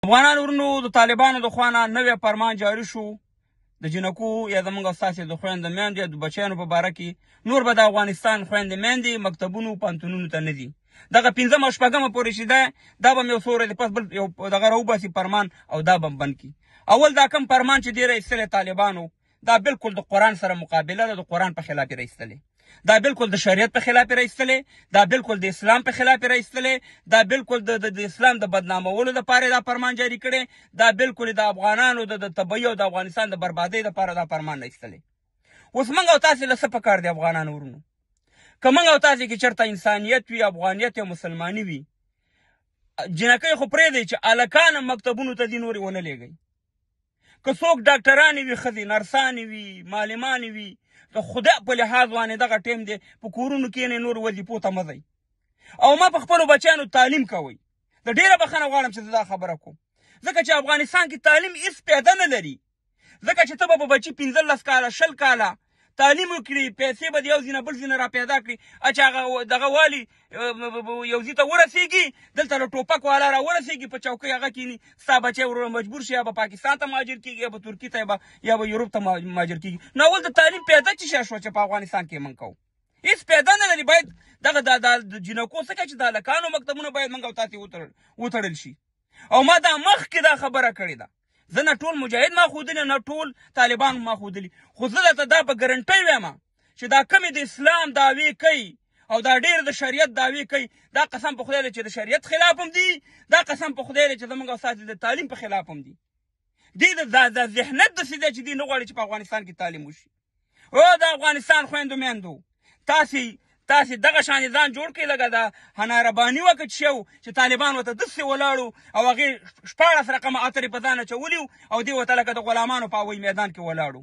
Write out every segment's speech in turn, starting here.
افغانانو ورونو، د طالبانو د خوا نه نوی فرمان جاري شو د جینکو یا زمونږ او ستاسې د خویندو میندو یا د بچیانو په باره کې. نور به د افغانستان خویندې میندې مکتبونو پوهنتونونو ته نه ځي. دغه پنځمه او شپږمه پورې چې ده، دا به هم یو څو ورځې پس بل یو دغه راوباسي فرمان او دا به هم بند کړي. اول دا کوم فرمان چې دی را ایستلی طالبانو، دا بالکل د قرآن سره مقابله ده، د قرآن په خلاف یې را ایستلی، دا بالکل د شریعت په خلاف یې را ایستلی، دا بالکل د اسلام په خلاف یې را ایستلی، دا بالکل د اسلام د بدنامولو دپاره دا فرمان جاري کړی، دا بالکل د افغانانو د تبعی او د افغانستان د بربادۍ دپاره دا فرمان را ایستلی. اوس موږ او تاسې له څه پکار دی افغانانو ورونو؟ که موږ او تاسې کې چېرته انسانیت وي، افغانیت او مسلماني وي، جینکۍ خو پرېږدئ چې هلکان هم مکتبونو ته ځي، نور یې ونه لېږئ. که څوک ډاکټرانې وي، ښځې نرسانې وي، معلمانې وي، د خدای په لحاظ باندې دغه ټایم دی په کورونو کښېنئ، نور وظیفو ته مه ځئ او ما په خپلو بچیانو تعلیم کوئ. د ډېره بخښنه غواړم چې زه دا خبره کوم، ځکه چې افغانستان کې تعلیم هېڅ پیدا نه لري. ځکه چې ته به په بچي 15 کاله 20 کاله تعلیم وکړي، پیسې به د یو ځای نه بل ځای نه را پیدا کړي، چې هغه دغه والي یو ځای ته ورسېږي، دلته له ټوپک والا را ورسېږي، په چوکۍ هغه کښېني، ستا بچی وروره مجبور شي، یا به پاکستان ته مهاجر کېږي، یا به ترکي ته، یا به یوروپ ته مهاجر کېږي. نو اول د تعلیم پیدا چې شی شوه چې په افغانستان کې موږ کوو، هېڅ پیدا نه لري. باید دغه د جینکو څه چې د هلکانو مکتبونه باید موږ او تاسې وتړل شي. او ما دا مخکې دا خبره کړې ده، زه نه ټول مجاهد ما ښودلي، نه ټول طالبان ما ښودلي، خو زه درته دا په ګرنټۍ وایم چې دا کمې د اسلام دعوې کوي او دا ډېر د شریعت دعوې کوي، دا قسم په خدای دی چې د شریعت خلاف هم دي، دا قسم په خدای دی چې زموږ او ستاسې د تعلیم په خلاف هم دي. دې د ذهنیت داسې دی چې دوی نه غواړي چې په افغانستان کې تعلیم وشي. او د افغانستان خویندو میندو، تاسې دغه شان ځان جوړ کړئ، لکه دا حنا رباني وه که چې شی و، چې طالبان ورته داسې ولاړو او هغې 16 رقمه عطرې په ځان اچولي وو او دې ورته لکه د غلامانو په هوایي میدان کې ولاړو.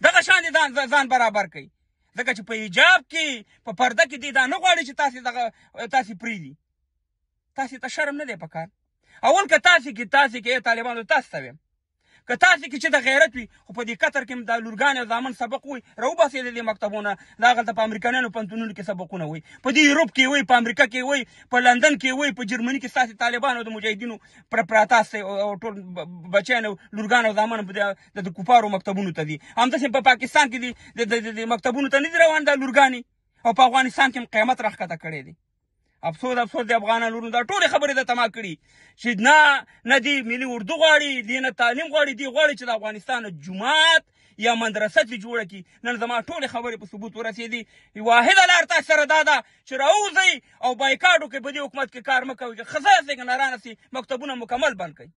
دغه شان دې ځان برابر کړئ، ځکه چې په حجاب کې په پرده کې دې دا نه غواړي چې تاسې دغه تاسې پرېږدي. تاسې ته شرم نه دی پکار. اول که تاسې کې، تاسې کې ای طالبانو، تاسې ته وایم، که تاسې کې چې د غیرت وي، خو په دې قطر کې هم دا لورګانې او زامن سبق وایي، راوباسئ د دې مکتبونه، دا هغلته په امریکایانو پوهنتونونو کې سبقونه وایي، په دې یوروپ کې وایي، په امریکا کې وایي، په لندن کې وایي، په جرمني کې ستاسې طالبانو د مجاهدینو پراته یاستئ او ټول بچیان او لورګان او زامن په د کفارو مکتبونو ته ځي. همداسې په پاکستان کې دي، د مکتبونو ته نه دي روان دا لورګانې، او په افغانستان کې هم قیامت راښکته کړی دی. افسوس، افسوس دی افغانانو ورونو، دا ټولې خبرې درته ما کړي چې نه دی ملي اردو غواړي، دی نه تعلیم غواړي، دی غواړي چې د افغانستان جومات یا مدرسه چې جوړه کړي. نن زما ټولې خبرې په ثبوت ورسېدې. واحده لار تاسو سره دا ده چې راووځئ او بایکاټ وکړئ، په دې حکومت کې کار مه کوئ، که ښځه یاستئ که نران یاستئ، مکتبونه مکمل بند کړئ.